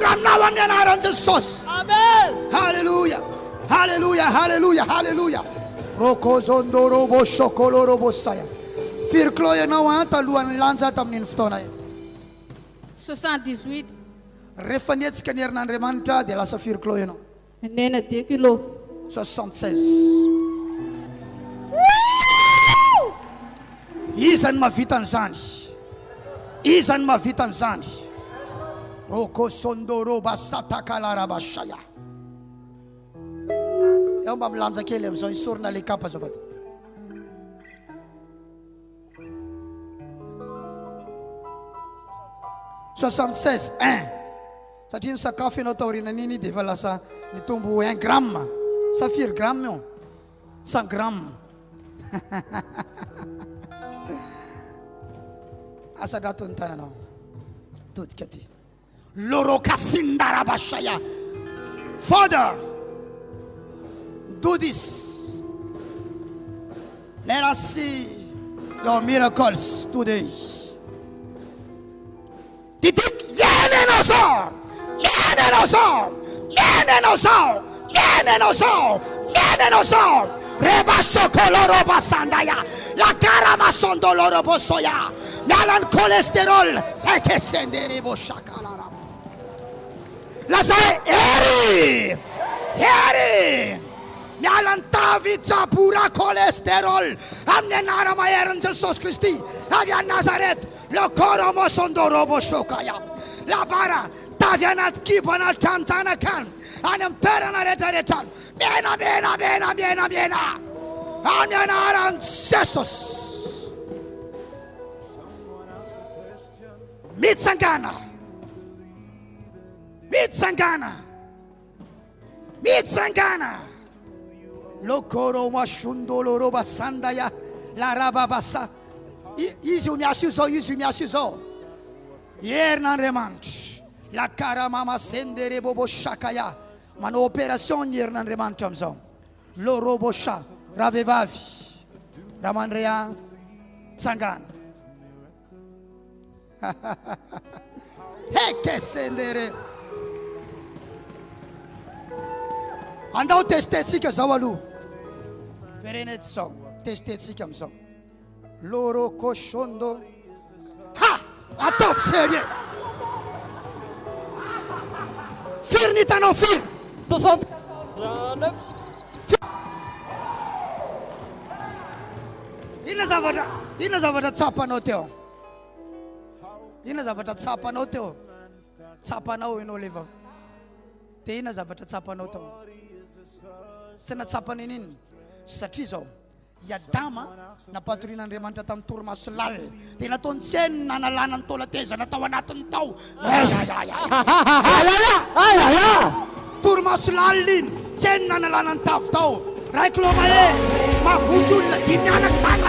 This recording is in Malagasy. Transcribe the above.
Tonga aminao amin'ny anaran'i Jesosy. Amen. Haleloia. Haleloia, haleloia, haleloia. Rokozondorobo shokolorobo saya. Firy kilao ianao an talohan'ny lanja tamin'iny fotoana iny? 78. Rehefa nihetsika ny herin'Andriamanitra dia lasa firy kilao ianao? Nena deux kilos. 76. Iza no mahavita an'izany? Iza no mahavita an'izany? Rokosondoroba satakalarabashaya. Eo mba milanja kely amin'izao esorina le kapa azafady. 76 un satria ny sakafo ianao taorianan'iny dia efa lasa mitombo un gramme sa firy gramme io 100 gramme asandrato ny tananao todika aty Lorokasindarabashaya. Father, do this. Let us see your miracles today. Didik, miaina ianao zao! Miaina ianao zao! Miaina ianao zao! Miaina ianao zao! Miaina ianao zao! Reba sokoloroba sandaya. La karama sondolorobo soya. Miala ny cholesterol. Ekesenderebo shakalaraba. Lazao hoe hery! Hery! Miala ny tavy jabora cholesterol amin'ny anara-maherin'i Jesosy Kristy avy any Nazareth. Lokoromo sondorobo shokaya. Labara tavy anaty kibo anaty tranon-janaka any, any amin'ny toerana rehetra rehetra any. Mihena, mihena, mihena, mihena, mihena. Amin'ny anaran'i Jesosy. Mitsangana. Mitsangana. Mitsangana. Lokoro masundolo roba sandaya la rababasa. Izy io miasa io zao, izy io miasa io zao. Herin'Andriamanitra. La karamama sendere bobo shakaya. Manao opération ny herin'Andriamanitra amin'izao. Lorobosha. Ravehivavy. Raha mandre ahy, tsangana. Hekesendere. Andao testetsika zao aloha. Verena eto zao. Testetsika amizao. Loro koshondo. Ha! Ataovy sérieux. Firy ny hitanao firy? 69. Inona zavatra inona zavatra tsapanao teo? Inona zavatra tsapanao teo? Tsapanao ianao le vao. Dia inona zavatra tsapanao tao? Tsy nahatsapa n'inon'inona. Satria izao, i Adama nampatorian'Andriamanitra tamin'ny torimaso lalina. Dia nataony tsy hainy ny nanalana ny taolan-tehezana tao anatiny tao. Torimaso lalina iny, tsy hainy ny nanalana ny tavy tao. Ray kilao mahery, mahavonjy olona dimy mianaka izany.